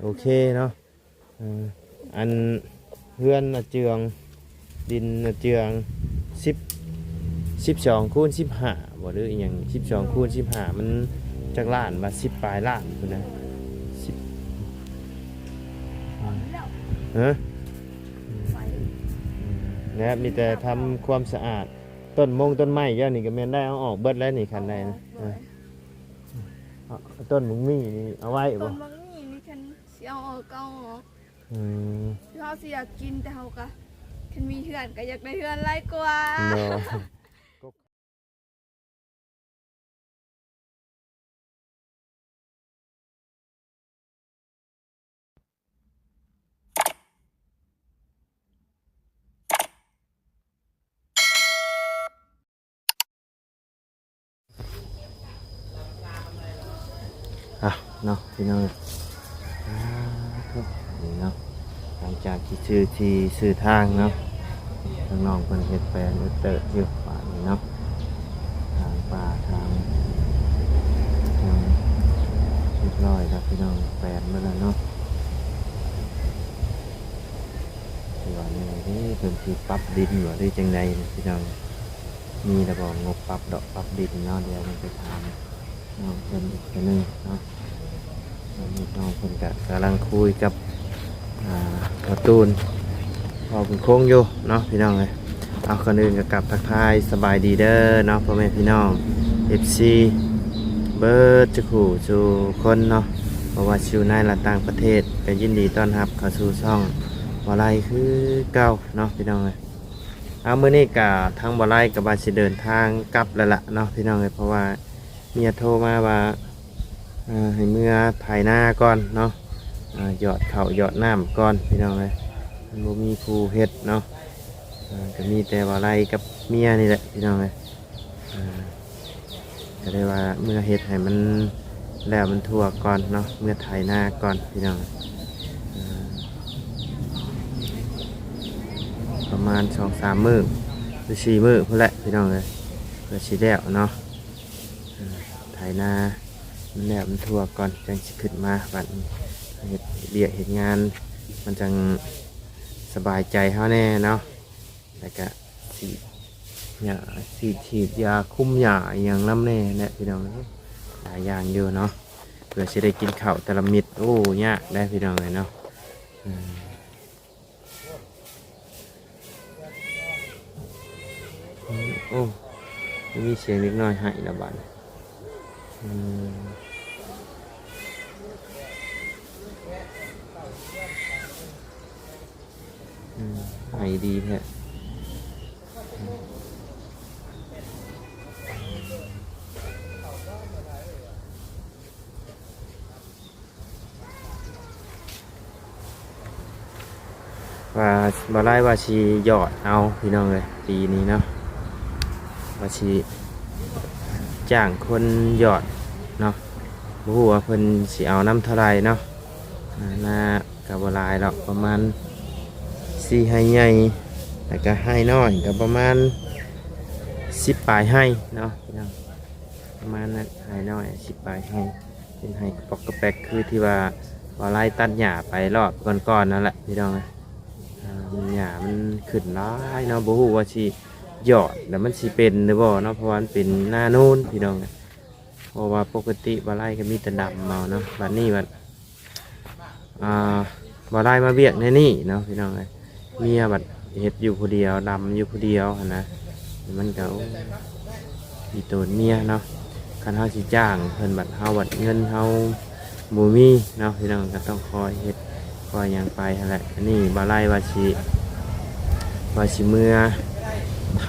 ໂອເຄເນາະ. ເອີ ອັນເຮືອນນາເຈືອງ ດິນນາເຈືອງ ສິບ ສິບສອງຄູນສິບຫ້າ ບໍ່ ຫຼືອີຫຍັງ ສິບສອງຄູນສິບຫ້າ ມັນຈັກລ້ານ ວ່າສິບປາຍລ້ານພຸ້ນນະ ສິບ ຮະ ແລະມີແຕ່ທຳຄວາມສະອາດ. ຕົ້ນມົງຕົ້ນໄມ້ເຈົ້ານີ້ກໍແມ່ນໄດ້ເອົາອອກເບິດແລ້ວນີ້ ຄັນໄດ້ນະ. ເອີ ເອົາ ຕົ້ນບັກໝີ່ນີ້ເອົາໄວ້ບໍ່? ຕົ້ນບັກໝີ່ນີ້ຄັນຊິເອົາອອກກໍເອົາອອກ. ອືມ ເຮົາຊິຢາກກິນ ແຕ່ເຮົາກໍ ຄັນມີເຮືອນກໍຢາກໄດ້ເຮືອນຫຼາຍກວ່າ. ເນາະ. ອ່ະເນາະ ພີ່ນ້ອງ ອ່າ ນີ້ເນາະ ຫຼັງຈາກທີ່ຊື້ທີ່ຊື້ທາງເນາະ ທາງນ້ອງເພິ່ນເຮັດແປນເອີເຕີບຢູ່ບາດນີ້ເນາະ ທາງປ່າທາງຫຍັງຮຽບຮ້ອຍແລ້ວ ພີ່ນ້ອງ ແປນໝົດແລ້ວເນາະ. ຄືວ່າແນວນີ້ເພິ່ນຊິປັບດິນບໍ່ ຫຼືຈັ່ງໃດພີ່ນ້ອງ ມີແລ້ວບໍ່ງົບປັບດອກປັບດິນເນາະ? ດຽວເຮົາໄປຖາມນ້ອງເພິ່ນອີກເທື່ອໜຶ່ງເນາະ. ຕອນນີ້ນ້ອງເພິ່ນກະກຳລັງຄຸຍກັບ ອ່າ ພໍ່ຕູນ ພໍ່ບຸນຄົງຢູ່ເນາະ ພີ່ນ້ອງເອີຍ. ເອົາ ກ່ອນອື່ນກໍກັບທັກທາຍສະບາຍດີເດີເນາະ ພໍ່ແມ່ພີ່ນ້ອງ ເອັຟຊີ ເບິດສູ່ຄູ່ສູ່ຄົນເນາະ ບໍ່ວ່າຊິຢູ່ໃນ ແລະ ຕ່າງປະເທດ ກໍຍິນດີຕ້ອນຮັບເຂົ້າສູ່ຊ່ອງບໍ່ໄລຄືເກົ່າເນາະ ພີ່ນ້ອງເອີຍ. ເອົາ ມື້ນີ້ກະທາງບໍ່ໄລກໍວ່າຊິເດີນທາງກັບແລ້ວລະເນາະ ພີ່ນ້ອງເອີຍ ເພາະວ່າເມຍໂທມາວ່າ ເອີ ໃຫ້ເມືອໄຖນາກ່ອນເນາະ ເອີ ຢອດເຂົ້າຢອດນ້ຳກ່ອນ ພີ່ນ້ອງເອີຍ ມັນບໍ່ມີຜູ້ເຮັດເນາະ. ເອີ ກໍມີແຕ່ບໍ່ໄລກັບເມຍນີ້ແຫຼະ ພີ່ນ້ອງເອີຍ. ເອີ ກໍໄດ້ວ່າເມືອເຮັດໃຫ້ມັນແລ້ວມັນທົ່ວກ່ອນເນາະ ເມືອໄຖນາກ່ອນ ພີ່ນ້ອງເອີຍ. ເອີ ປະມານສອງສາມມື້ ຫຼື ສີ່ມື້ພຸ້ນແຫຼະ ພີ່ນ້ອງເອີຍ ເພື່ອຊິແລ້ວເນາະ. ເອີ ໄຖນາມັນແລ້ວມັນທົ່ວກ່ອນ ຈັ່ງຊິຂຶ້ນມາ ບັດນີ້ເຮັດວຽກເຮັດງານ ມັນຈັ່ງສະບາຍໃຈເຮົາແດ່ເນາະ. ແລ້ວກະສີດຫຍ້າ ສີດ ສີດຢາຄຸມຫຍ້າອີ່ຫຍັງນຳແດ່ແຫຼະ ພີ່ນ້ອງເອີຍ ຫຼາຍຢ່າງຢູ່ເນາະ ເພື່ອຊິໄດ້ກິນເຂົ້າແຕ່ລະເມັດ. ໂອ້ ຍາກເດ້ ພີ່ນ້ອງເອີຍເນາະ. ເອີ ໂອ້ ມີສຽງເດັກນ້ອຍໄຫ້ລະບາດນີ້. ອືມ ອືມ ໄຫ້ດີແທ້. ວ່າ ບໍ່ໄດ້ວ່າຊິຢອດເອົາ ພີ່ນ້ອງເອີຍ ປີນີ້ເນາະ ວ່າຊິຈ້າງຄົນຢອດເນາະ ບໍ່ຮູ້ວ່າເພິ່ນຊິເອົານຳເທົ່າໃດເນາະ. ອ່າ ນາກໍບໍ່ຫຼາຍດອກ ປະມານສີ່ໄຮ່ໃຫຍ່ ແລ້ວກໍໄຮ່ນ້ອຍກໍປະມານສິບປາຍໄຮ່ເນາະ ພີ່ນ້ອງ ປະມານນັ້ນ ໄຮ່ນ້ອຍສິບປາຍໄຮ່. ເປັນໄຮ່ກະປອກກະແປກ ຄືທີ່ວ່າ ວ່າໄລ່ຕັດຫຍ້າໄປລອບກ່ອນໆນັ້ນແຫຼະ ພີ່ນ້ອງເອີຍ. ອ່າ ມັນຫຍ້າມັນຂຶ້ນຫຼາຍເນາະ ບໍ່ຮູ້ວ່າຊິຢອດແລ້ວມັນຊິເປັນຫຼືບໍ່ເນາະ ເພາະວ່າມັນເປັນນາໂນນ ພີ່ນ້ອງເອີຍ. ເພາະວ່າປົກກະຕິວ່າໄລ່ກໍມີແຕ່ດຳເອົາເນາະ ບັດນີ້ບັດ ອ່າ ບໍ່ໄດ້ມາວຽກໃນນີ້ເນາະ ພີ່ນ້ອງເອີຍ. ເມຍບັດເຮັດຢູ່ຜູ້ດຽວ ດຳຢູ່ຜູ້ດຽວຫັ້ນນະ ມັນກໍ ໂອ້ ອີ່ຕົນເມຍເນາະ. ຄັນເຮົາຊິຈ້າງເພິ່ນບັດ ເຮົາບັດເງິນເຮົາບໍ່ມີເນາະ ພີ່ນ້ອງ ກໍຕ້ອງຄອຍເຮັດ ຄອຍຫຍັງໄປຫັ້ນແຫຼະ. ອັນນີ້ບໍ່ໄດ້ວ່າຊິ ວ່າຊິເມືອໄຖ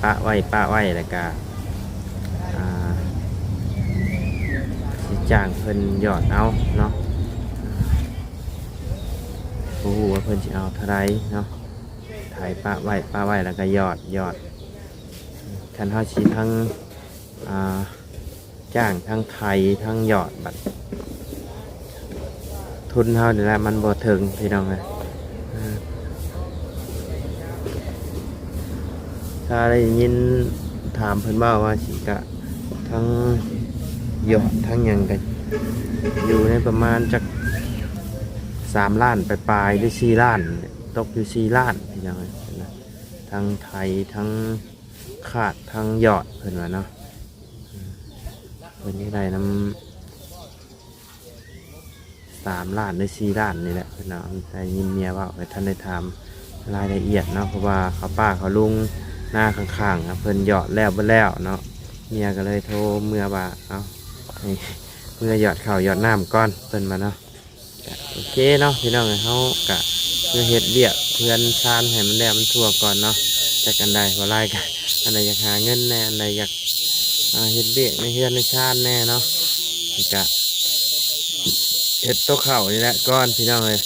ປະໄວ້ ປະໄວ້ ແລ້ວກະ ອ່າ ຊິຈ້າງເພິ່ນຢອດເອົາເນາະ. ບໍ່ຮູ້ວ່າເພິ່ນຊິເອົາເທົ່າໃດເນາະ ໄຖປະໄວ້ ປະໄວ້ ແລ້ວກໍຢອດ ຢອດ. ຄັນເຮົາຊິທັງ ອ່າ ຈ້າງທັງໄຖທັງຢອດ ບັດ ທຶນເຮົານີ້ແຫຼະມັນບໍ່ເຖິງ ພີ່ນ້ອງເອີຍ. ຖ້າໄດ້ຍິນຖາມເພິ່ນເວົ້າວ່າຊິກະ ທັງຢອດທັງຫຍັງກະຢູ່ໃນປະມານຈັກ ສາມລ້ານປາຍໆ ຫຼື ສີ່ລ້ານ ຕົກຢູ່ສີ່ລ້ານ ພີ່ນ້ອງເອີຍ ທັງໄຖ ທັງຄາດ ທັງຢອດ ເພິ່ນວ່າເນາະ. ເພິ່ນຢາກໄດ້ນຳ ສາມລ້ານ ຫຼື ສີ່ລ້ານນີ້ແຫຼະ ເພິ່ນວ່າ. ໄດ້ຍິນເມຍເວົ້າ ແຕ່ທັນໄດ້ຖາມລາຍລະອຽດເນາະ ເພາະວ່າເຂົາປ່າເຂົາລຸງນາຂ້າງໆ ເພິ່ນຢອດແລ້ວເບິດແລ້ວເນາະ. ເມຍກໍເລີຍໂທເມືອວ່າ ເອົາ ໃຫ້ເມືອຢອດເຂົ້າຢອດນ້ຳກ່ອນ ເພິ່ນວ່າເນາະ. ກະໂອເຄເນາະ ພີ່ນ້ອງເອີຍ ເຮົາກະຄືເຮັດວຽກເຮືອນຊານໃຫ້ມັນແລ້ວມັນທົ່ວກ່ອນເນາະ. ຈັກອັນໃດ ບໍ່ຫຼາຍກະ ອັນໃດຢາກຫາເງິນແດ່ ອັນໃດຢາກ ອ່າ ເຮັດວຽກໃນເຮືອນໃນຊານແດ່ເນາະ ກະເຮັດໂຕເຂົ້ານີ້ແຫຼະກ່ອນ ພີ່ນ້ອງເອີຍ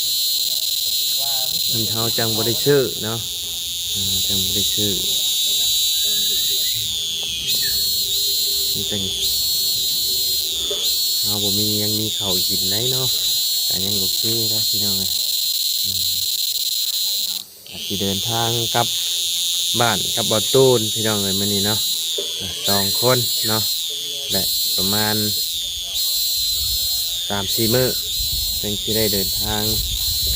ມັນເຮົາຈັ່ງບໍ່ໄດ້ຊື້ເນາະ. ອ່າ ຈັ່ງບໍ່ໄດ້ຊື້ ມັນຈັ່ງ ເຮົາບໍ່ມີຫຍັງມີເຂົ້າກິນໄດ໋ເນາະ ກະຍັງໂອເຄເນາະ ພີ່ນ້ອງເອີຍ. ອືມ ກະຊິເດີນທາງກັບບ້ານກັບບໍ່ຕູນ ພີ່ນ້ອງເອີຍ ມື້ນີ້ເນາະ ສອງຄົນເນາະ ແລະ ປະມານສາມສີ່ມື້ ຈຶ່ງຊິໄດ້ເດີນທາງ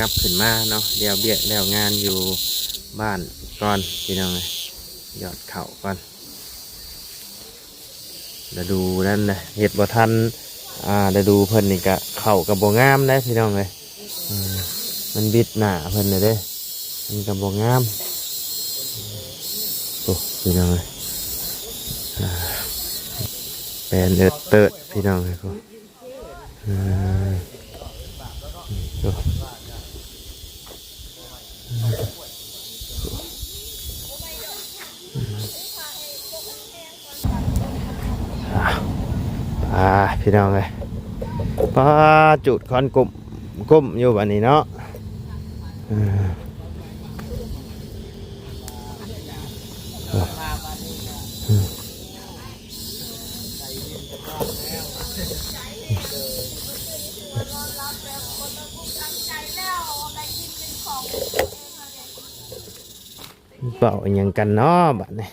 ກັບຂຶ້ນມາເນາະ ແລ້ວວຽກແລ້ວງານຢູ່ ບ້ານກ່ອນ ພີ່ນ້ອງເອີຍ ຢອດເຂົ້າກ່ອນ. ລະດູນັ້ນນະ ເຮັດບໍ່ທັນ ອ່າ ລະດູເພິ່ນນີ້ກະ ເຂົ້າກະບໍ່ງາມເດ້ ພີ່ນ້ອງເອີຍ. ເອີ ມັນບິດໜ້າເພິ່ນນະເດ້ ມັນກະບໍ່ງາມ. ໂອ້ ພີ່ນ້ອງເອີຍ ອ່າ ແປນເອີດເຕີດ ພີ່ນ້ອງເອີຍ. ອືມ ໂອ້ ອ່າ ພີ່ນ້ອງເອີຍ ປ້າ ຈູດຄວັນກຸ້ມ ກຸ້ມຢູ່ບາດນີ້ເນາະ. ເອີ ເວົ້າອີ່ຫຍັງກັນເນາະບາດນີ້?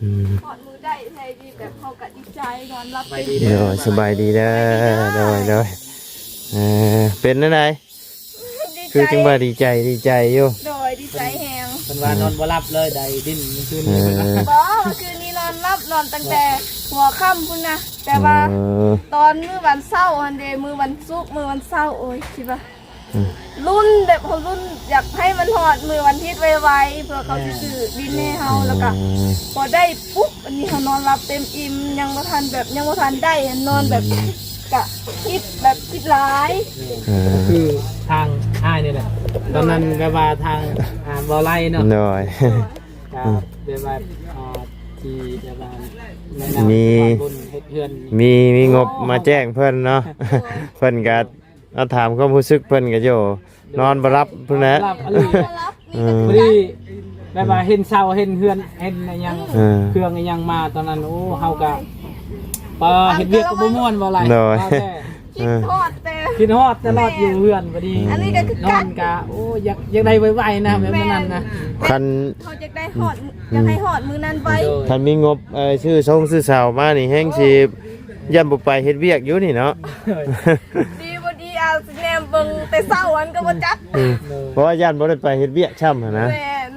ອືມ ຮອດມື້ໄດ້ໃຫ້ດີແບບເຮົາກະດີໃຈ ນອນຫຼັບເຕັມ ໂດຍ ສະບາຍດີເດີ ໂດຍ ໂດຍ ເອີ ເປັນແນວໃດ? ດີໃຈ ຄືຈັ່ງວ່າດີໃຈ ດີໃຈຢູ່ ໂດຍ ດີໃຈແຮງ ເພິ່ນວ່ານອນບໍ່ຫຼັບເລີຍ ໄດ້ດິ້ນມື້ຄືນນີ້ ເອີ ເພິ່ນວ່າ ບໍ່ ມື້ຄືນນີ້ນອນຫຼັບ ນອນຕັ້ງແຕ່ຫົວຄ່ຳພຸ້ນນະ ແຕ່ວ່າ ເອີ ຕອນມື້ວັນເສົາຫັ້ນເດ ມື້ວັນສຸກ ມື້ວັນເສົາ ໂອ້ຍ ຄິດວ່າ ອືມ ລຸ້ນແບບເຮົາລຸ້ນ ຢາກໃຫ້ມັນຮອດມື້ວັນທິດໄວໆ ເພື່ອເຂົາຊິຊື້ດິນໃຫ້ເຮົາ ແລ້ວກະ ອືມ ພໍໄດ້ປຸບ ອັນນີ້ເຮົານອນຫຼັບເຕັມອີ່ມ ຍັງບໍ່ທັນແບບ ຍັງບໍ່ທັນໄດ້ ນອນແບບ ອືມ ກະຄິດແບບຄິດຫຼາຍ ເອີ ຄືທາງອ້າຍນີ້ແຫຼະ ຕອນນັ້ນແບບວ່າທາງ ອ່າ ບໍ່ໄລ່ເນາະ ໂດຍ ກະ ອືມ ແບບວ່າ ອ່າ ທີ່ແບບວ່າ ມີ ເຮັດເຮືອນ ມີ ມີງົບມາແຈ້ງເພິ່ນເນາະ ເພິ່ນກະ ມາຖາມຄວາມຮູ້ສຶກເພິ່ນກະໂຍ ນອນບໍ່ຫຼັບພຸ້ນແຫຼະ ນອນບໍ່ຫຼັບອີ່ຫຼີ ເອີ ພໍດີແບບວ່າເຫັນເສົາເຫັນເຮືອນເຫັນອີ່ຫຍັງ ເອີ ເຄື່ອງອີ່ຫຍັງມາຕອນນັ້ນ ໂອ້ ເຮົາກະ ໂອ້ຍ ປາ ເຮັດວຽກກະບໍ່ມ່ວນ ເວົ້າຫຼາຍ ໂດຍ ເວົ້າແຕ່ ເອີ ຄິດຮອດແຕ່ ຄິດຮອດຕະຫຼອດຢູ່ເຮືອນພໍດີ ອັນນີ້ກະຄືກັນ ນອນກະ ໂອ້ ຢາກ ຢາກໄດ້ໄວໆນະ ແບບນັ້ນນະ ແມ່ນ ຄັນ ເຮົາຢາກໄດ້ຮອດ ອືມ ຢາກໃຫ້ຮອດມື້ນັ້ນໄວ ໂດຍ ຄັນມີງົບ ເອີ ຊື້ຊົງຊື້ເສົາມານີ້ແຮງຊິ ໂອ້ຍ ຢ້ານບໍ່ໄປເຮັດວຽກຢູ່ນີ້ເນາະ ໂດຍ ດີບໍ່ດີ ອາ ຊິແນມເບິ່ງແຕ່ເຊົ້າຫັ້ນກະບໍ່ຈັກ ອືມ ໂດຍ ເພາະວ່າຢ້ານບໍ່ໄດ້ໄປເຮັດວຽກຊ້ຳຫັ້ນນະ ແມ່ນ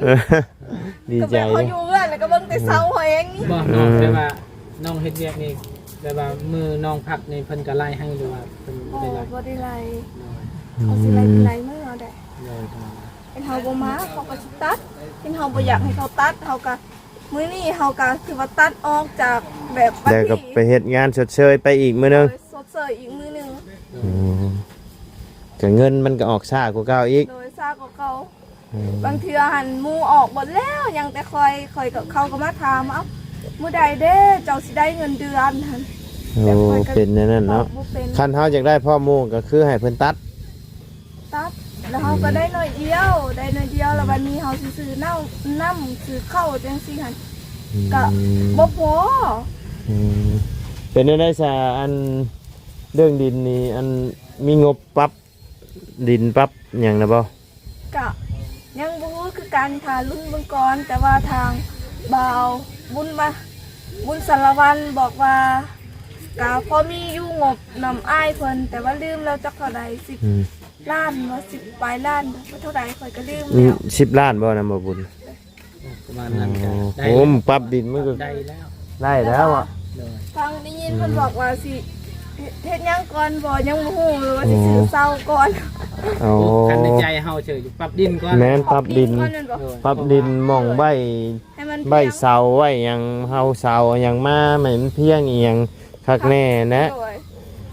ດີໃຈ ກະແບບເຮົາຢູ່ເຮືອນກະເບິ່ງແຕ່ເຊົ້າເຮົາເອງນີ້ ບໍ່ ອືມ ແຕ່ວ່ານ້ອງເຮັດວຽກນີ້ ແບບວ່າມື້ນ້ອງພັກນີ້ເພິ່ນກະໄລ່ໃຫ້ ຫຼືວ່າເພິ່ນບໍ່ໄດ້ໄລ່? ບໍ່ໄດ້ໄລ່ ໂດຍ ເຂົາຊິໄລ່ເປັນລາຍມື້ເອົາໄດ໋ ໂດຍ ເຫັນເຮົາບໍ່ມາເຂົາກະຊິຕັດ ເຫັນເຮົາບໍ່ຢາກໃຫ້ເຂົາຕັດ ເຮົາກະ ມື້ນີ້ເຮົາກະຖືວ່າຕັດອອກຈາກແບບ ແລ້ວກະໄປເຮັດງານຊົດເຊີຍໄປອີກມື້ໜຶ່ງ ໂດຍ ຊົດເຊີຍອີກມື້ໜຶ່ງ ອືມ ກະເງິນມັນກະອອກຊ້າກວ່າເກົ່າອີກ ໂດຍ ຊ້າກວ່າເກົ່າ ອືມ ບາງເທື່ອຫັ້ນໝູ່ອອກເບິດແລ້ວ ຍັງແຕ່ຂ້ອຍ ຂ້ອຍກະ ເຂົາກະມາຖາມ ເອົ້າ ມື້ໃດເດເຈົ້າຊິໄດ້ເງິນເດືອນຫັ້ນ ໂອ້ ແບບຂ້ອຍກະ ເປັນແນວນັ້ນເນາະ ຕອບບໍ່ເປັນ ຄັນເຮົາຢາກໄດ້ພ້ອມໝູ່ກະຄືໃຫ້ເພິ່ນຕັດ ຕັດ ແລ້ວເຮົາກະໄດ້ໜ້ອຍດຽວ ອືມ ໄດ້ໜ້ອຍດຽວ ແລ້ວບາດນີ້ເຮົາຊິຊື້ເຂົ້າ ນ້ຳ ຊື້ເຂົ້າຈັ່ງຊີ້ຫັ້ນ ອືມ ກະບໍ່ພໍ ອືມ ເປັນແນວໃດຊະ ອັນ ເລື່ອງດິນນີ້ ອັນ ມີງົບປັບດິນປັບຫຍັງນະບໍ່? ກະຍັງບໍ່ຮູ້ຄືກັນ ຖ້າລຸ້ນເບິ່ງກ່ອນ ແຕ່ວ່າທາງບ່າວບຸນມາ ບຸນສາລະວັນບອກວ່າ ກະພໍມີຢູ່ງົບນຳອ້າຍເພິ່ນ ແຕ່ວ່າລືມແລ້ວຈັກເທົ່າໃດ ສິບ ອືມ ລ້ານບໍ່ ສິບປາຍລ້ານບໍ່ ເທົ່າໃດຂ້ອຍກະລືມແລ້ວ ອືມ ສິບລ້ານບໍ່ນຳບໍ່ບຸນ? ປະມານນັ້ນກະ ໂອ້ ໄດ້ ໂອ້ ປັບດິນມັນກະ ໄດ້ແລ້ວ ໄດ້ແລ້ວອະ ໂດຍ ຟັງໄດ້ຍິນເພິ່ນບອກວ່າ ອືມ ຊິເຮັດ ເຮັດຫຍັງກ່ອນບໍ່ ຍັງບໍ່ຮູ້ເລີຍວ່າຊິຊື້ເຊົາກ່ອນ ໂອ້ ໂອ້ ຄັນໃນໃຈເຮົາເຊີຢູ່ ປັບດິນກ່ອນ ແມ່ນ ປັບດິນ ປັບດິນກ່ອນແມ່ນບໍ່? ໂດຍ ປັບດິນໝ່ອງໄວ້ ໃຫ້ມັນພຽງ ໄວ້ເສົາໄວ້ຫຍັງ ເຮົາເສົາຫຍັງມາໃຫ້ມັນພຽງອີ່ຫຍັງຄັກແນ່ນະ ໂດຍ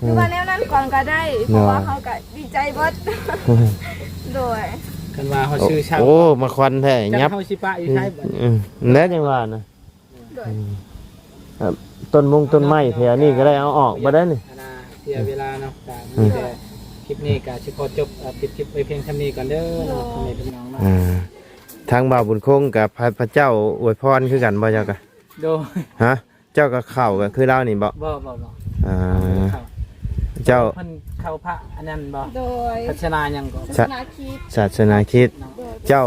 ອືມ ຄືວ່າແນວນັ້ນກ່ອນກະໄດ້ ເພາະວ່າ ໂດຍ ເຮົາກະດີໃຈເບິດ ໂດຍ ຄັນວ່າເຮົາຊື້ເຊົ່າ ໂອ້ ມາຄວັນແທ້ ຈັກ ຫຍັບ ເຮົາຊິປະຢູ່ໃສບັດ ອືມ ແລ້ວຈັ່ງວ່ານະ ໂດຍ ອືມ ຕົ້ນມຸງຕົ້ນໄມ້ແຖວນີ້ກະໄດ້ເອົາອອກບໍ່ໄດ້ນີ້ ອັນນ່າ ເສຍເວລາເນາະ ກະ ອືມ ມີແຕ່ຄລິບນີ້ກະຊິຂໍຈົບ ເອີ ປິດຄລິບໄວ້ພຽງສ່ຳນີ້ກ່ອນເດີ ໂດຍ ເນາະ ພໍ່ແມ່ພີ່ນ້ອງເນາະ ອ່າ ທາງບ່າວບຸນຄົງກະ ພະ ພະເຈົ້າອວຍພອນຄືກັນບໍ່ເຈົ້າກະ? ໂດຍ ຮະ ເຈົ້າກະເຂົ້າກະຄືລາວນີ້ບໍ່? ບໍ່ ບໍ່ ບໍ່ ອ່າ ເຂົ້າ ເຈົ້າ ເພິ່ນເຂົ້າພະອັນນັ້ນບໍ່? ໂດຍ ສາສະໜາຫຍັງກໍ? ສາສະໜາຄຣິດ ສາສະໜາຄຣິດ ໂດຍ ເຈົ້າ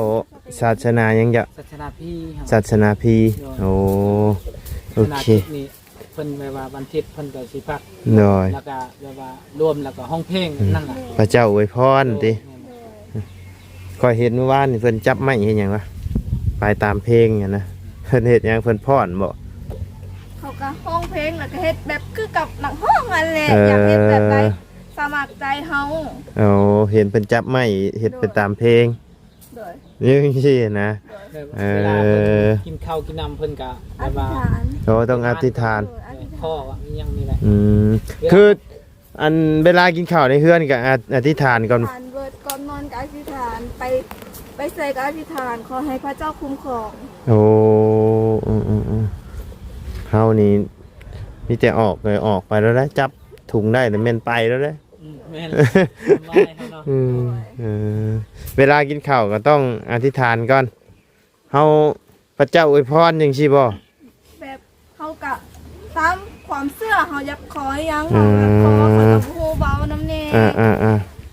ສາສະໜາຫຍັງເຈົ້າ? ສາສະໜາພີ ສາສະໜາພີ ໂດຍ ໂອ້ ໂອເຄ ສາສະໜາຄຣິດນີ້ ເພິ່ນແບບວ່າວັນທິດເພິ່ນກະຊິພັກ ໂດຍ ແລ້ວກະແບບວ່າລວມແລ້ວກະຮ້ອງເພງ ອືມ ນັ້ນລະ ພະເຈົ້າອວຍພອນຕິ ໂດຍ ແມ່ນ ຂ້ອຍເຫັນມື້ວານນີ້ເພິ່ນຈັບໄມ້ເຮັດຫຍັງວະ ໄປຕາມເພງຫັ້ນນະ ເພິ່ນເຮັດຫຍັງ ເພິ່ນຟ້ອນບໍ່? ເຂົາກະຮ້ອງເພງ ແລ້ວກະເຮັດແບບຄືກັບນັກຮ້ອງຫັ້ນແຫຼະ ເອີ ຢາກເຮັດແບບໃດສະໝັກໃຈເຮົາ ໂອ້ ເຫັນເພິ່ນຈັບໄມ້ເຮັດໄປຕາມເພງ ໂດຍ ຈັ່ງຊີ້ນະ ໂດຍ ເອີ ເວລາເພິ່ນກິນເຂົ້າກິນນ້ຳເພິ່ນກະແບບວ່າ ອະທິຖານ ໂອ້ ຕ້ອງອະທິຖານ ໂດຍ ອະທິຖານ ຂໍຫຍັງນີ້ແຫຼະ ອືມ ຄື ອັນເວລາກິນເຂົ້າໃນເຮືອນກະອະ ອະທິຖານກ່ອນ ອະທິຖານເບິດ ກ່ອນນອນກະອະທິຖານ ໄປ ໄປໃສກະອະທິຖານ ຂໍໃຫ້ພະເຈົ້າຄຸ້ມຄອງ ໂອ້ ອືມໆໆ ເຮົານີ້ມີແຕ່ອອກ ອອກໄປແລ້ວໄດ໋ ຈັບ ທຸງໄດ້ແລ້ວແມ່ນໄປແລ້ວເດ້ ອືມ ແມ່ນ ສະບາຍເຮົາເນາະ ອືມ ໂດຍ ເອີ ເວລາກິນເຂົ້າກະຕ້ອງອະທິຖານກ່ອນ ເຮົາ ພະເຈົ້າອວຍພອນຈັ່ງຊີ້ບໍ່? ແບບເຮົາກະຕາມຄວາມເຊື່ອ ເຮົາຢາກຂໍຫຍັງ ອືມ ເຮົາກະຂໍ ເຂົາກະບໍ່ຮູ້ເວົ້ານຳແດ່ ອ່າໆ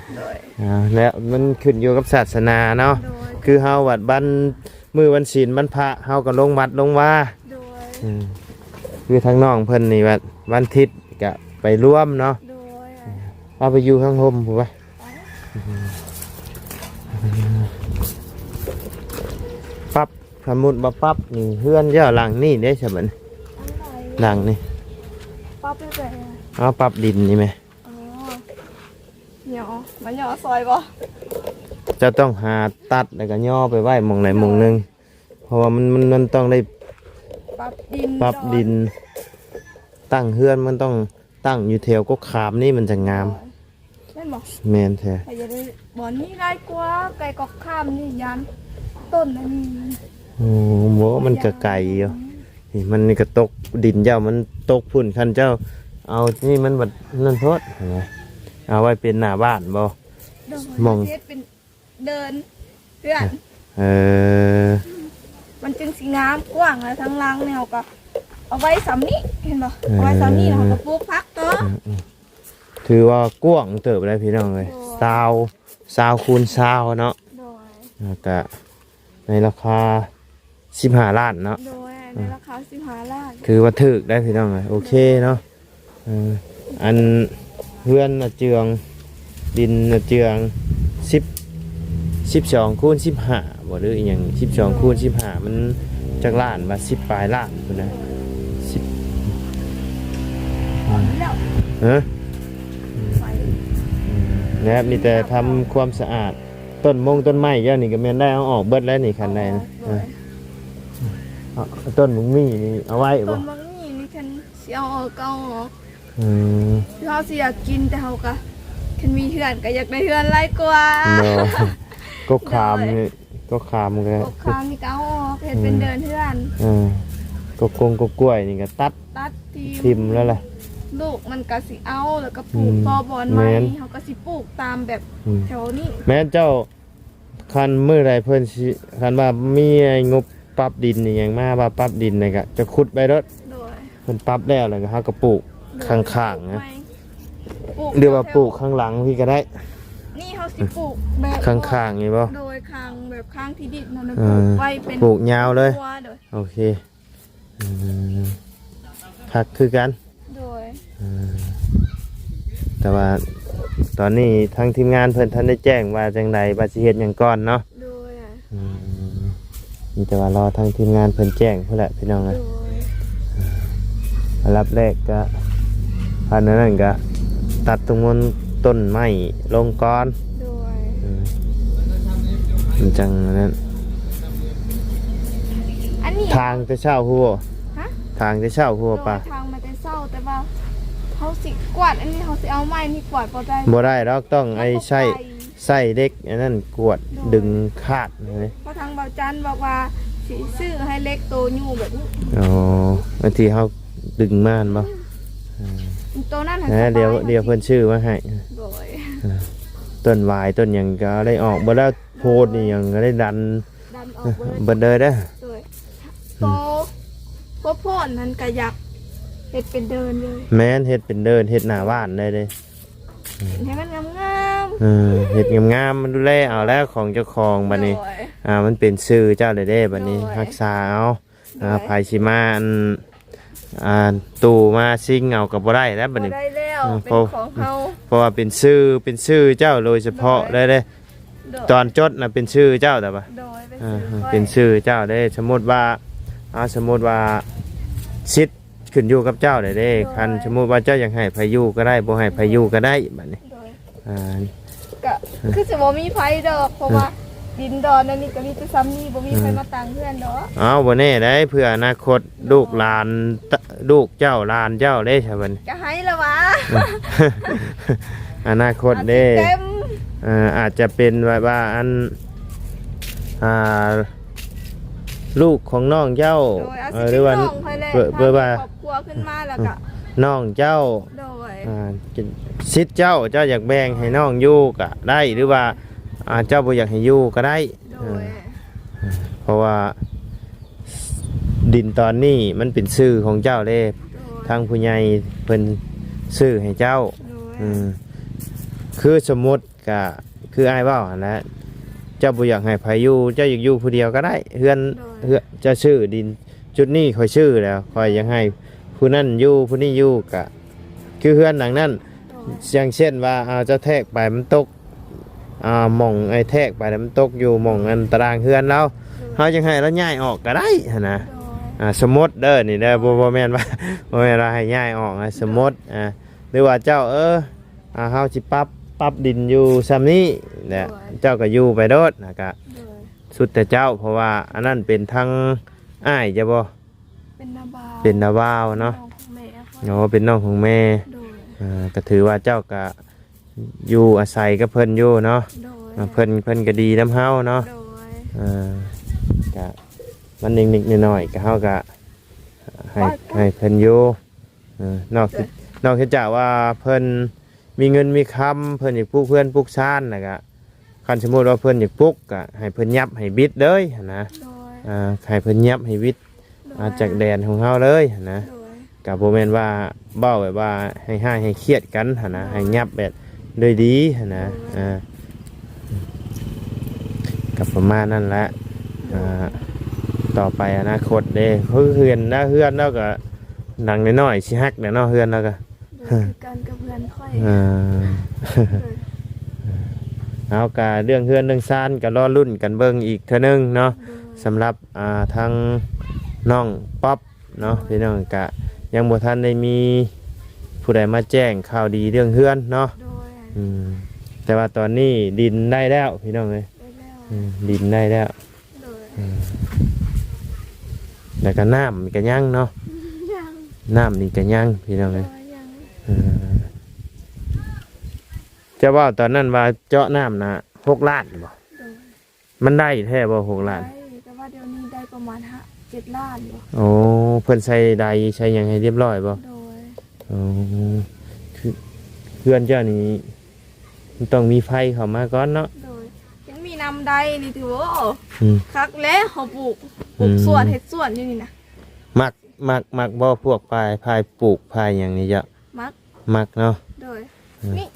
ໆ ໂດຍ ອ່າ ແລ້ວມັນຂຶ້ນຢູ່ກັບສາສະໜາເນາະ ໂດຍ ຄືເຮົາວັດວັນ ມື້ວັນສິນວັນພະ ເຮົາກະລົງວັດລົງວາ ໂດຍ ອືມ ຄືທາງນ້ອງເພິ່ນນີ້ວັດ ວັນທິດກະໄປລວມເນາະ ໂດຍ ເອົາໄປຢູ່ທາງຮົ່ມພຸ້ນວະ ປັບ ສົມມຸດວ່າປັບນີ້ ເຮືອນເຈົ້າຫຼັງນີ້ເດ້ ຊະບັດນີ້ ຫຼັງນີ້ ປັບໄປແບບ ເອົາປັບດິນນີ້ແມ ອໍ ຫຍໍ້ ມາຫຍໍ້ຊອຍບໍ່? ເຈົ້າຕ້ອງຫາຕັດ ແລ້ວກະຫຍໍ້ໄປໄວ້ໝ່ອງໃດໝ່ອງໜຶ່ງ ເພາະວ່າມັນ ມັນ ມັນຕ້ອງໄດ້ປັບດິນ ປັບດິນ ຕັ້ງເຮືອນມັນຕ້ອງຕັ້ງຢູ່ແຖວກົກຂາມນີ້ມັນຈະງາມ ແມ່ນບໍ່? ແມ່ນແທ້ ຂ້ອຍຢາກໄດ້ບ່ອນນີ້ຫຼາຍກວ່າ ໃກ້ກົກຂາມນີ້ ຢ້ານຕົ້ນອັນນີ້ ໂອ້ ບໍ່ ມັນກະໄກຢູ່ ນີ້ມັນນີ້ກະຕົກ ດິນເຈົ້າມັນຕົກພຸ້ນ ຄັນເຈົ້າເອົານີ້ມັນບັດນັ້ນໂພດ ເຫັນບໍ່? ເອົາໄວ້ເປັນໜ້າບ້ານບໍ່? ໂດຍ ໝ່ອງ ເຮັດເປັນ ເດີ່ນເຮືອນ ເອີ ມັນຈຶ່ງຊິງາມກວ້າງ ແລ້ວທາງຫຼັງນີ້ເຮົາກະເອົາໄວ້ສ່ຳນີ້ ເຫັນບໍ່? ເອີ ເອົາໄວ້ສ່ຳນີ້ ແລ້ວເຮົາກະປູກຜັກຕໍ່ ອືມໆ ຖືວ່າກວ້າງເຕີບໄດ໋ພີ່ນ້ອງເອີຍ ໂດຍ ຊາວ ຊາວຄູນຊາວເນາະ ໂດຍ ແລ້ວກະໃນລາຄາສິບຫ້າລ້ານເນາະ ໂດຍ ໃນລາຄາສິບຫ້າລ້ານ ຖືວ່າຖືກໄດ໋ພີ່ນ້ອງເອີຍ ໂອເຄເນາະ ເອີ ອັນເຮືອນນາເຈືອງ ດິນນາເຈືອງ ສິບ ສິບສອງຄູນສິບຫ້າບໍ່ ຫຼືອີ່ຫຍັງ ສິບສອງຄູນສິບຫ້າ ມັນຈັກລ້ານວະ ສິບປາຍລ້ານພຸ້ນນະ ສິບ ເອີ ແລ້ວມີແຕ່ທຳຄວາມສະອາດ ຕົ້ນມົງຕົ້ນໄມ້ເຈົ້ານີ້ກະແມ່ນໄດ້ເອົາອອກເບິດແລ້ວນີ້ ຄັນໄດ້ນະ ເອີ ຕົ້ນບັກໝີ່ນີ້ເອົາໄວ້ບໍ່? ຕົ້ນບັກໝີ່ນີ້ຄັນຊິເອົາອອກກະເອົາອອກ ອືມ ຄືເຮົາຊິຢາກກິນ ແຕ່ເຮົາກະ ຄັນມີເຮືອນກະຢາກໄດ້ເຮືອນຫຼາຍກວ່າ ເນາະ ກົກຂາມນີ້ ໂດຍ ກົກຂາມກະ ກົກຂາມນີ້ກະເອົາອອກ ເຮັດເປັນ ອືມ ເດີ່ນເຮືອນ ເອີ ກົກກົງກົກກ້ວຍນີ້ກະຕັດ ຕັດຖິ້ມ ຖິ້ມແລ້ວລະ ລູກມັນກະຊິເອົາ ແລ້ວກະປູກ ອືມ ຕໍ່ບ່ອນໃໝ່ ແມ່ນ ເຮົາກະຊິປູກຕາມແບບ ອືມ ແຖວນີ້ ແມ່ນເຈົ້າ ຄັນມື້ໃດເພິ່ນຊິ ຄັນວ່າມີໄອ້ງົບປັບດິນອີ່ຫຍັງມາ ວ່າປັບດິນນີ້ກະຈະຂຸດໄປໂລດ ໂດຍ ເພິ່ນປັບແລ້ວ ແລ້ວກະເຮົາກະປູກ ໂດຍ ຂ້າງໆ ປູກໃໝ່ ນະ ປູກ ຫຼືວ່າປູກຂ້າງຫຼັງພີ້ກະໄດ້ ນີ້ເຮົາຊິປູກແບບ ຂ້າງໆ ນີ້ບໍ່? ໂດຍ ຂ້າງແບບຂ້າງທີ່ດິນຫັ້ນນະ ເອີ ປູກໄວ້ເປັນ ປູກຍາວເລີຍ ໂອເຄ ອືມ ຄັກຄືກັນ. ໂດຍ ເອີ ແຕ່ວ່າຕອນນີ້ທາງທີມງານເພິ່ນທັນໄດ້ແຈ້ງວ່າຈັ່ງໃດ ວ່າຊິເຮັດຫຍັງກ່ອນເນາະ. ໂດຍ ອືມ ມີແຕ່ວ່າລໍທາງທີມງານເພິ່ນແຈ້ງພຸ້ນແຫຼະພີ່ນ້ອງເອີຍ. ໂດຍ ອັນດັບແລກກະ ອັນນັ້ນກະຕັດຕົງມັນຕົ້ນໄມ້ລົງກ່ອນ. ໂດຍ ອືມ ມັນຈັ່ງນັ້ນ. ອັນນີ້ ທາງແຕ່ເຊົ້າພຸ້ນບໍ່? ຮະ? ທາງແຕ່ເຊົ້າພຸ້ນບໍ່ປະ? ໂດຍ ທາງມາແຕ່ເຊົ້າ ແຕ່ວ່າເຮົາຊິກວາດ ອັນນີ້ເຮົາຊິເອົາໄມ້ນີ້ກວາດບໍ່ໄດ້. ບໍ່ໄດ້ດອກ ຕ້ອງໄອ້ໃຊ້ ມັນບໍ່ໄປ ໃຊ້ເຫຼັກອັນນັ້ນກວດ ໂດຍ ດຶງຄາດເລີຍ. ເພາະທາງບ່າວຈັນບອກວ່າຊິຊື້ໃຫ້ເຫຼັກໂຕຍູ້ແບບນີ້. ອໍ ອັນທີ່ເຮົາດຶງມາຫັ້ນບໍ່? ອືມ ເອີ ໂຕນັ້ນຫັ້ນ ແນ ສະບາຍ ດຽວ ເຮົາ ດຽວເພິ່ນຊື້ມາໃຫ້. ໂດຍ ເອີ ຕົ້ນຫວາຍຕົ້ນຫຍັງກໍໄດ້ອອກເບິດແລ້ວ. ໂພນອີ່ຫຍັງກໍໄດ້ດັນ ດັນອອກເບິດ ເບິດເລີຍເດ້. ໂດຍ ອືມ ໂຕ ໂພນນັ້ນກໍຢາກເຮັດເປັນເດີ່ນເລີຍ. ແມ່ນ ເຮັດເປັນເດີ່ນ ເຮັດໜ້າບ້ານໄດ້ເດ້. ເຮັດໃຫ້ມັນງາມໆ ເອີ ເຮັດງາມໆ ມັນດູແລເອົາແລ້ວຂອງເຈົ້າຂອງບັດນີ້. ໂດຍ ອ່າ ມັນເປັນຊື່ເຈົ້າແລ້ວເດ້ບັດນີ້. ໂດຍ ຮັກສາເອົາ. ໂດຍ ອ່າ ໃຜຊິມາ ອັນ ອ່າ ຕູ້ມາຊິງເອົາກໍບໍ່ໄດ້ແລ້ວບັດນີ້. ບໍ່ໄດ້ແລ້ວ ເອີ ເປັນຂອງເຮົາ ເພາະ ເພາະວ່າເປັນຊື່ ເປັນຊື່ເຈົ້າໂດຍສະເພາະ ໂດຍ ເລີຍເດ້. ໂດຍ ຕອນຈົດນະເປັນຊື່ເຈົ້າແຕ່ວ່າ ໂດຍ ເປັນຊື່ ອ່າ ຂ້ອຍ ເປັນຊື່ເຈົ້າເດ້. ສົມມຸດວ່າ ອ່າ ສົມມຸດວ່າສິດຂຶ້ນຢູ່ກັບເຈົ້າແລ້ວເດ້. ໂດຍ ຄັນສົມມຸດວ່າເຈົ້າຢາກໃຫ້ໃຜຢູ່ກໍໄດ້ ບໍ່ໃຫ້ໃຜຢູ່ກໍໄດ້ບັດນີ້. ໂດຍ ອ່າ ກະຄືຊິບໍ່ມີໃຜດອກ ເພາະວ່າ ອືມ ດິນດອນອັນນີ້ກໍມີແຕ່ຊ່ຳນີ້ ບໍ່ມີໃຜ ອືມ ມາຕັ້ງເຮືອນດອກ. ເອົ້າ ບໍ່ແນ່ໃດ໋ ເພື່ອອະນາຄົດ ໂດຍ ລູກຫຼານ ຕະ ລູກເຈົ້າຫຼານເຈົ້າເດ້ຊະບັດນີ້ ກະໃຫ້ລະຫວາ. ອືມ ອະນາຄົດເດ້ ອາດຊິເຕັມ ເອີ ອາດຈະເປັນແບບວ່າ ອັນ ອ່າ ລູກຂອງນ້ອງເຈົ້າ ໂດຍ ອາດຊິ ເອີ ເປັນ ຫຼືວ່າ ນ້ອງຂ້ອຍແຫຼະ ເອີ ເອີ ວ່າ ຖ້າມີຄອບຄົວຂຶ້ນມາແລ້ວກໍ ອືມ ນ້ອງເຈົ້າ ໂດຍ ອ່າ ສິດເຈົ້າ ເຈົ້າຢາກແບ່ງໃຫ້ນ້ອງຢູ່ກໍໄດ້ ຫຼືວ່າ ອ່າ ເຈົ້າບໍ່ຢາກໃຫ້ຢູ່ກໍໄດ້. ໂດຍ ເອີ ເພາະວ່າດິນຕອນນີ້ມັນເປັນຊື່ຂອງເຈົ້າເດ້ ໂດຍ ທາງຜູ້ໃຫຍ່ເພິ່ນຊື້ໃຫ້ເຈົ້າ. ໂດຍ ອືມ ຄືສົມມຸດ ກະຄືອ້າຍເວົ້າຫັ້ນແຫຼະ ເຈົ້າບໍ່ຢາກໃຫ້ໃຜຢູ່ ເຈົ້າຢາກຢູ່ຜູ້ດຽວກໍໄດ້ ເຮືອນ ໂດຍ ເຮືອນ ເຈົ້າຊື້ດິນຈຸດນີ້ ຂ້ອຍຊື້ແລ້ວ ຂ້ອຍຢາກໃຫ້ຜູ້ນັ້ນຢູ່ ຜູ້ນີ້ຢູ່ ກະຄືເຮືອນຫຼັງນັ້ນ. ໂດຍ ຢ່າງເຊັ່ນວ່າ ອ່າ ເຈົ້າແທກໄປມັນຕົກ ອ່າ ໝ່ອງໄອ້ແທກໄປແລ້ວມັນຕົກຢູ່ໝ່ອງອັນຕາລາງເຮືອນລາວ ໂດຍ ເຮົາຢາກໃຫ້ລາວຍ້າຍອອກກໍໄດ້ຫັ້ນນະ. ໂດຍ ອ່າ ສົມມຸດເດີນີ້ເດີ ໂດຍ ບໍ່ ບໍ່ແມ່ນວ່າ ບໍ່ແມ່ນວ່າໃຫ້ຍ້າຍອອກນະ ໂດຍ ສົມມຸດ ອ່າ ຫຼືວ່າເຈົ້າ ເອີ ອ່າ ເຮົາຊິປັບ ປັບດິນຢູ່ຊ່ຳນີ້ແຫຼະ ໂດຍ ເຈົ້າກໍຢູ່ໄປໂລດ ແລ້ວກະ ໂດຍ ສຸດແຕ່ເຈົ້າ ເພາະວ່າອັນນັ້ນເປັນທາງອ້າຍເຈົ້າບໍ່? ເປັນນ້າບ່າວ ເປັນນ້າບ່າວເນາະ ນ້ອງຂອງແມ່ຂ້ອຍ. ອໍ ເປັນນ້ອງຂອງແມ່ ໂດຍ ອ່າ ກໍຖືວ່າເຈົ້າກໍຢູ່ອາໄສກັບເພິ່ນຢູ່ເນາະ. ໂດຍ ອ່າ ເພິ່ນ ເພິ່ນກໍດີນຳເຮົາເນາະ. ໂດຍ ອ່າ ກະມັນນິດໆໜ້ອຍໆ ກະເຮົາກະໃຫ້ ໃຫ້ເພິ່ນຢູ່. ເອີ ນອກ ໂດຍ ນອກເສຍຈາກວ່າເພິ່ນມີເງິນມີຄຳ ເພິ່ນຢາກປຸກເຮືອນປຸກຊານ ແລ້ວກະ ຄັນສົມມຸດວ່າເພິ່ນຢາກປຸກ ກະໃຫ້ເພິ່ນຫຍັບໃຫ້ບິດເລີຍຫັ້ນນະ. ໂດຍ ອ່າ ໃຫ້ເພິ່ນຫຍັບໃຫ້ບິດ ໂດຍ ອ່າ ຈາກແດນຂອງເຮົາເລີຍຫັ້ນນະ. ໂດຍ ກະບໍ່ແມ່ນວ່າເວົ້າແບບວ່າໃຫ້ຮ້າຍໃຫ້ຄຽດກັນຫັ້ນນະ. ໂດຍ ໃຫ້ຫຍັບແບບໂດຍດີຫັ້ນນະ. ໂດຍ ອ່າ ກໍປະມານນັ້ນແຫຼະ. ໂດຍ ອ່າ ຕໍ່ໄປອະນາຄົດເດ້ ຄືເຮືອນນະ ເຮືອນລາວກໍຫຼັງນ້ອຍໆ ຊິຫັກແຫຼະເນາະ ເຮືອນລາວກໍ ໂດຍ ຄືກັນກັບເຮືອນຂ້ອຍ. ເອີ ໂດຍ ເຮົາກະເລື່ອງເຮືອນເລື່ອງຊານກໍລໍລຸ້ນກັນເບິ່ງອີກເທື່ອໜຶ່ງເນາະ. ໂດຍ ສຳລັບ ອ່າ ທາງນ້ອງປັອບເນາະ ໂດຍ ພີ່ນ້ອງ ກະຍັງບໍ່ທັນໄດ້ມີຜູ້ໃດມາແຈ້ງຂ່າວດີເລື່ອງເຮືອນເນາະ. ໂດຍ ອືມ ແຕ່ວ່າຕອນນີ້ດິນໄດ້ແລ້ວ ພີ່ນ້ອງເອີຍ. ໄດ້ແລ້ວ ອືມ ດິນໄດ້ແລ້ວ. ໂດຍ ອືມ ແລ້ວກໍນ້ຳກໍຍັງເນາະ. ຍັງ ນ້ຳນີ້ກໍຍັງ ພີ່ນ້ອງເອີຍ. ໂດຍ ຍັງ ເອີ ເຈົ້າເວົ້າຕອນນັ້ນວ່າເຈາະນ້ຳນະ ຫົກລ້ານບໍ່? ໂດຍ ມັນໄດ້ແທ້ບໍ່ ຫົກລ້ານ? ໄດ້ ແຕ່ວ່າດຽວນີ້ໄດ້ປະມານຫ້າ ເຈັດລ້ານບໍ່? ໂອ້ ເພິ່ນໃສ່ໃດໃສ່ຫຍັງໃຫ້ຮຽບຮ້ອຍບໍ່? ໂດຍ ໂອ້ ຄືເຮືອນເຈົ້ານີ້ ມັນຕ້ອງມີໄຟເຂົ້າມາກ່ອນເນາະ. ໂດຍ ຍັງມີນ້ຳໄດ້ນີ້ຖືວ່າ ອືມ ຄັກແລ້ວ ເຮົາປູກ ປູກ ອືມ ສວນ ເຮັດສວນຢູ່ນີ້ນະ. ມັກ ມັກ ມັກບໍ່ ພວກພາຍ ພາຍປູກພາຍຫຍັງນີ້ເຈົ້າ? ມັກ ມັກເນາະ. ໂດຍ ອືມ ນີ້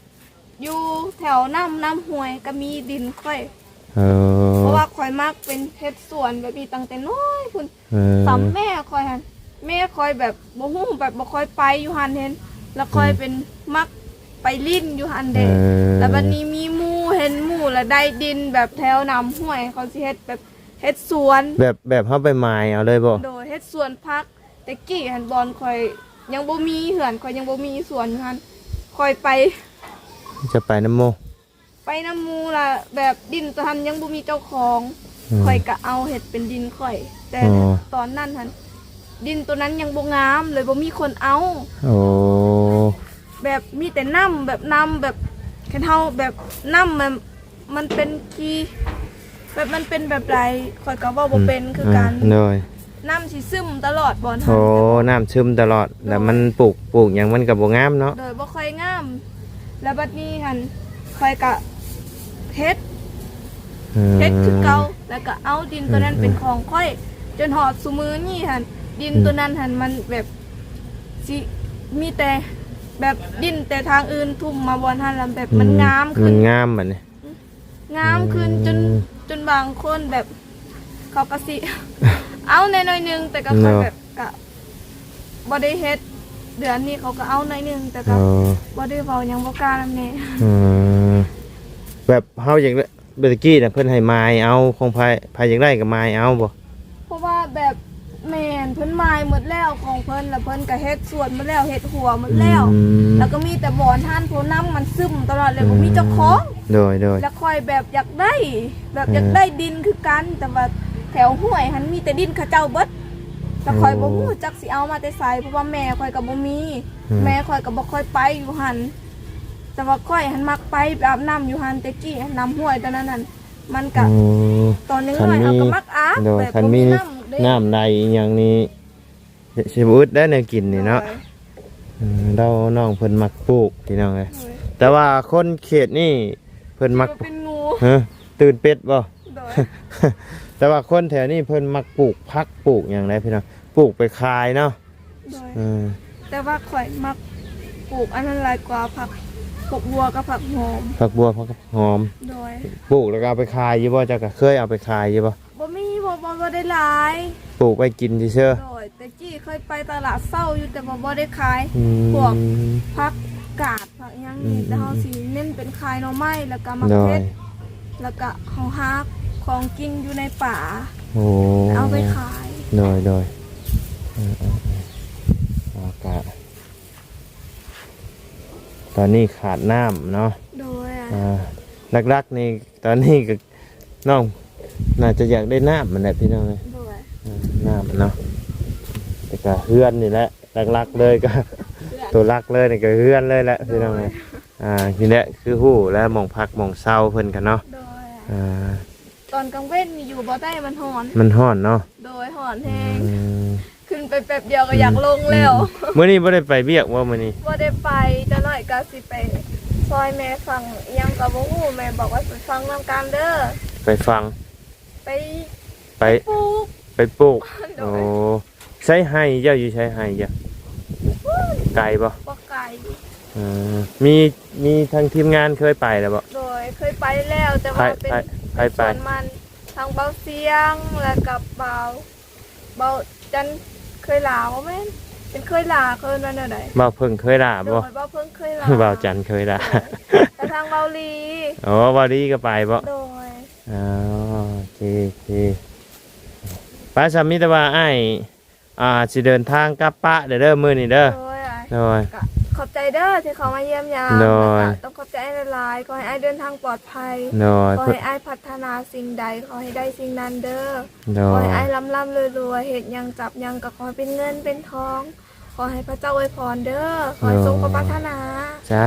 ຢູ່ແຖວນ້ຳ ນ້ຳຫ້ວຍກໍມີດິນຂ້ອຍ. ເອີ ເພາະວ່າຂ້ອຍມັກເປັນເຮັດສວນແບບນີ້ຕັ້ງແຕ່ນ້ອຍພຸ້ນ. ເອີ ສ່ຳແມ່ຂ້ອຍຫັ້ນ ແມ່ຂ້ອຍແບບບໍ່ຮູ້ ແບບບໍ່ຄ່ອຍໄປຢູ່ຫັ້ນເຫັນ ແລ້ວຂ້ອຍ ອືມ ເປັນມັກໄປຫຼິ້ນຢູ່ຫັ້ນເດ້ ເອີ ແລ້ວບັດນີ້ມີໝູ່ ເຫັນໝູ່ແລ້ວໄດ້ດິນແບບແຖວນ້ຳຫ້ວຍ ເຂົາຊິເຮັດແບບເຮັດສວນ ແບບ ແບບເຮົາໄປໝາຍເອົາເລີຍບໍ່? ໂດຍ ເຮັດສວນຜັກ ແຕ່ກີ້ຫັ້ນບ່ອນຂ້ອຍຍັງບໍ່ມີ ເຮືອນຂ້ອຍຍັງບໍ່ມີສວນຢູ່ຫັ້ນ ຂ້ອຍໄປ ຈະໄປນຳໝູ່ ໄປນຳໝູ່ລະ ແບບດິນໂຕຫັ້ນຍັງບໍ່ມີເຈົ້າຂອງ ອືມ ຂ້ອຍກະເອົາເຮັດເປັນດິນຂ້ອຍ ແຕ່ ອໍ ຕອນນັ້ນຫັ້ນ ດິນໂຕນັ້ນຍັງບໍ່ງາມ ເລີຍບໍ່ມີຄົນເອົາ ໂອ້ ແບບມີແຕ່ນ້ຳ ແບບນ້ຳແບບ ຄັນເຮົາແບບນ້ຳມັນ ມັນເປັນຂີ້ ແບບມັນເປັນແບບໃດ ຂ້ອຍກໍເວົ້າບໍ່ເປັນ ອືມ ຄືກັນ ອືມ ໂດຍ ນ້ຳຊິຊຶມຕະຫຼອດບ່ອນຫັ້ນ ໂອ້ ນ້ຳຊຶມຕະຫຼອດ ໂດຍ ແລ້ວມັນປູກ ປູກຫຍັງມັນກໍບໍ່ງາມເນາະ ໂດຍ ບໍ່ຄ່ອຍງາມ ແລ້ວບັດນີ້ຫັ້ນ ຂ້ອຍກະເຮັດ ອືມ ເຮັດຄືເກົ່າ ແລ້ວກະເອົາດິນໂຕນັ້ນ ອືມ ເປັນຂອງຂ້ອຍ ຈົນຮອດຊຸມື້ນີ້ຫັ້ນ ດິນ ອືມ ໂຕນັ້ນຫັ້ນ ມັນແບບຊິມີແຕ່ແບບດິນແຕ່ທາງອື່ນທຸ່ມມາບ່ອນຫັ້ນ ແລ້ວແບບມັນ ອືມ ງາມຂຶ້ນ ມັນງາມບັດນີ້ ງາມຂຶ້ນ ອືມ ຈົນ ຈົນບາງຄົນແບບ ເຂົາກໍຊິເອົາແດ່ໜ້ອຍໜຶ່ງ ແຕ່ກໍ ເນາະ ຂ້ອຍແບບກະບໍ່ໄດ້ເຮັດ ເດືອນນີ້ເຂົາກໍເອົາໜ້ອຍໜຶ່ງ ແຕ່ກໍ ເອີ ບໍ່ໄດ້ເວົ້າຫຍັງ ບໍ່ກ້ານຳແນ່ ອືມ ແບບເຮົາຢາກໄດ້ ແຕ່ກີ້ນະ ເພິ່ນໃຫ້ໝາຍເອົາ ຂອງໃຜ ໃຜຢາກໄດ້ກໍໝາຍເອົາບໍ່? ເພາະວ່າແບບ ແມ່ນ ເພິ່ນໝາຍໝົດແລ້ວຂອງເພິ່ນ ແລ້ວເພິ່ນກໍເຮັດສວນໝົດແລ້ວ ເຮັດຮົ້ວໝົດແລ້ວ ອືມ ແລ້ວກໍມີແຕ່ບ່ອນຫັ້ນ ເພາະນ້ຳມັນຊຶມຕະຫຼອດເລີຍ ອືມ ບໍ່ມີເຈົ້າຂອງ ໂດຍ ໂດຍ ແລ້ວຂ້ອຍແບບຢາກໄດ້ ແບບ ເອີ ຢາກໄດ້ດິນຄືກັນ ແຕ່ວ່າແຖວຫ້ວຍຫັ້ນມີແຕ່ດິນເຂົາເຈົ້າເບິດ ແລ້ວຂ້ອຍ ໂອ້ ບໍ່ຮູ້ຈັກຊິເອົາມາແຕ່ໃສ ເພາະວ່າແມ່ຂ້ອຍກໍບໍ່ມີ ອືມ ແມ່ຂ້ອຍກໍບໍ່ຄ່ອຍໄປຢູ່ຫັ້ນ ແຕ່ວ່າຂ້ອຍຫັ້ນມັກໄປ ໄປອາບນ້ຳຢູ່ຫັ້ນ ແຕ່ກີ້ຫັ້ນນ້ຳຫ້ວຍຕອນນັ້ນຫັ້ນ ມັນກະ ໂອ້ ຕອນຍັງນ້ອຍ ຄັນມີ ເຮົາກໍມັກອາບ ໂດຍ ແບບ ຄັນມີ ບໍ່ມີນ້ຳເດ້ ນ້ຳໃດອີ່ຫຍັງນີ້ ຊິບໍ່ອຶດໄດ້ແນວກິນນີ້ເນາະ ໂດຍ ເອີ ແລ້ວນ້ອງເພິ່ນມັກປູກພີ່ນ້ອງເອີຍ ໂດຍ ແຕ່ວ່າຄົນເຂດນີ້ເພິ່ນມັກ ຄິດວ່າເປັນງູ ຮະ ຕື່ນເປັດບໍ່? ໂດຍ ແຕ່ວ່າຄົນແຖວນີ້ເພິ່ນມັກປູກຜັກ ປູກຫຍັງໃດພີ່ນ້ອງ ປູກໄປຂາຍເນາະ ໂດຍ ເອີ ແຕ່ວ່າຂ້ອຍມັກປູກອັນນັ້ນຫຼາຍກວ່າ ຜັກ ຜັກບົວກັບຜັກຫອມ ຜັກບົວ ຜັກຫອມ ໂດຍ ປູກແລ້ວກໍເອົາໄປຂາຍຢູ່ບໍ່? ເຈົ້າກໍເຄີຍເອົາໄປຂາຍຢູ່ບໍ່? ບໍ່ມີ ບໍ່ ບໍ່ ບໍ່ໄດ້ຫຼາຍ ປູກໄວ້ກິນຊື່ໆ ໂດຍ ແຕ່ກີ້ເຄີຍໄປຕະຫຼາດເຊົ້າຢູ່ ແຕ່ວ່າບໍ່ໄດ້ຂາຍ ອືມ ພວກຜັກກາດ ຜັກຫຍັງນີ້ ອືມ ແຕ່ເຮົາ ອືມ ຊິເນັ້ນເປັນຂາຍໜໍ່ໄມ້ ແລ້ວກໍໝາກເຜັດ ໂດຍ ແລ້ວກໍເຮົາຫາຂອງກິນຢູ່ໃນປ່າ ໂອ້ ເອົາໄປຂາຍ ໂດຍ ໂດຍ ເອີ ເອີ ເອີ ອາກາດ ຕອນນີ້ຂາດນ້ຳເນາະ ໂດຍ ອ່າ ຫຼັກໆນີ້ ຕອນນີ້ກໍ ນ້ອງໜ້າຈະຢາກໄດ້ນ້ຳຫັ້ນແຫຼະພີ່ນ້ອງເອີຍ ໂດຍ ເອີ ນ້ຳເນາະ ແລ້ວກໍເຮືອນນີ້ແຫຼະ ຫຼັກໆເລີຍກໍ ເຮືອນ ຕົວຫຼັກເລີຍນີ້ກໍເຮືອນເລີຍແຫຼະ ໂດຍ ພີ່ນ້ອງເອີຍ ອ່າ ນີ້ແຫຼະຄືຮູ້ແລ້ວ ໝ່ອງພັກໝ່ອງເຊົາເພິ່ນກໍເນາະ ໂດຍ ອ່າ ຕອນກາງເວັນນີ້ຢູ່ບໍ່ໄດ້ ມັນຮ້ອນ ມັນຮ້ອນເນາະ ໂດຍ ຮ້ອນແຮງ ອືມ ຂຶ້ນໄປແປັບດຽວກໍຢາກລົງແລ້ວ ອືມ ມື້ນີ້ບໍ່ໄດ້ໄປວຽກບໍ່ມື້ນີ້? ບໍ່ໄດ້ໄປ ຈັກໜ້ອຍກໍຊິໄປຊ່ອຍແມ່ຝັງອີ່ຫຍັງກໍບໍ່ຮູ້ ແມ່ບອກວ່າໄປຝັງນຳກັນເດີ ໄປຝັງ ໄປ ໄປ ໄປປູກ ໄປປູກ ໂດຍ ໂອ້ ໃສໄຮ່ເຈົ້າ ຢູ່ໃສໄຮ່ເຈົ້າ? ໄກບໍ່? ບໍ່ໄກ ເອີ ມີ ມີທາງທີມງານເຄີຍໄປແລ້ວບໍ່? ໂດຍ ເຄີຍໄປແລ້ວ ແຕ່ວ່າ ໃຜ ເປັນ ໃຜ ໃຜໄປ? ເປັນສວນມັນ ທັງເບົາຊຽງ ແລ້ວກໍເບົາ ເບົາຈັນເຄີຍຫຼາ ບໍ່ແມ່ນ ເປັນເຄີຍຫຼາ ເຂົາເອີ້ນວ່າແນວໃດ? ເບົາເພິ່ງເຄີຍຫຼາບໍ່? ໂດຍ ເບົາເພິ່ງເຄີຍຫຼາ ເບົາຈັນເຄີຍຫຼາ ໂດຍ ແລ້ວທາງເບົາຫຼີ ອໍ ເບົາຫຼີກໍໄປບໍ່? ໂດຍ ອໍ ໂອເຄ ໂອເຄ ໄປ ສາມີ ແຕ່ວ່າອ້າຍ ອ່າ ຊິເດີນທາງກັບປະເດີ ມື້ນີ້ເດີ ໂດຍ ໂດຍ ກໍຂອບໃຈເດີທີ່ເຂົ້າມາຢ້ຽມຢາມ ໂດຍ ແລ້ວກໍຕ້ອງຂອບໃຈອ້າຍຫຼາຍໆ ຂໍໃຫ້ອ້າຍເດີນທາງປອດໄພ ໂດຍ ຂໍໃຫ້ອ້າຍພັດທະນາສິ່ງໃດ ຂໍໃຫ້ໄດ້ສິ່ງນັ້ນເດີ ໂດຍ ຂໍໃຫ້ອ້າຍລ່ຳໆລວຍໆ ເຮັດຫຍັງຈັບຫຍັງກໍຂໍໃຫ້ເປັນເງິນເປັນທອງ ຂໍໃຫ້ພະເຈົ້າອວຍພອນເດີ ຂໍໃຫ້ ໂດຍ ສົມຄວາມປາດຖະໜາ ສາ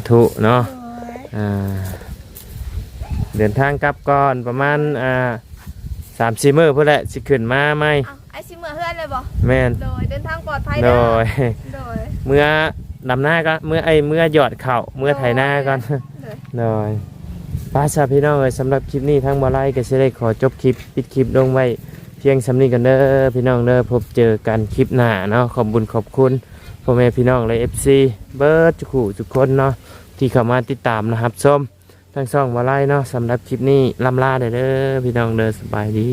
ທຸເນາະ ໂດຍ ອ່າ ເດີນທາງກັບກ່ອນປະມານ ອ່າ ສາມສີ່ມື້ພຸ້ນແຫຼະ ຊິຂຶ້ນມາໃໝ່ ອ້າຍຊິເມືອເຮືອນເລີຍບໍ່? ແມ່ນ ໂດຍ ເດີນທາງປອດໄພເດີ ໂດຍ ໂດຍ ເມືອດຳນາກ່ອນ ເມືອ ເອີຍ ເມືອຢອດເຂົ້າ ເມືອໄຖນາກ່ອນ ໂດຍ ໂດຍ ໂດຍ ໄປຊະພີ່ນ້ອງເອີຍ ສຳລັບຄລິບນີ້ທາງບໍ່ໄລກໍຊິໄດ້ຂໍຈົບຄລິບ ປິດຄລິບລົງໄວ້ພຽງສ່ຳນີ້ກ່ອນເດີພີ່ນ້ອງເດີ ພົບເຈີກັນຄລິບໜ້າເນາະ ຂອບບຸນຂອບຄຸນພໍ່ແມ່ພີ່ນ້ອງ ແລະ ເອັຟຊີ ເບິດທຸກຜູ້ທຸກຄົນເນາະ ທີ່ເຂົ້າມາຕິດຕາມ ແລະ ຮັບຊົມທາງຊ່ອງບໍ່ໄລເນາະ ສຳລັບຄລິບນີ້ລ່ຳລາໄດ້ເດີພີ່ນ້ອງເດີ ສະບາຍດີ.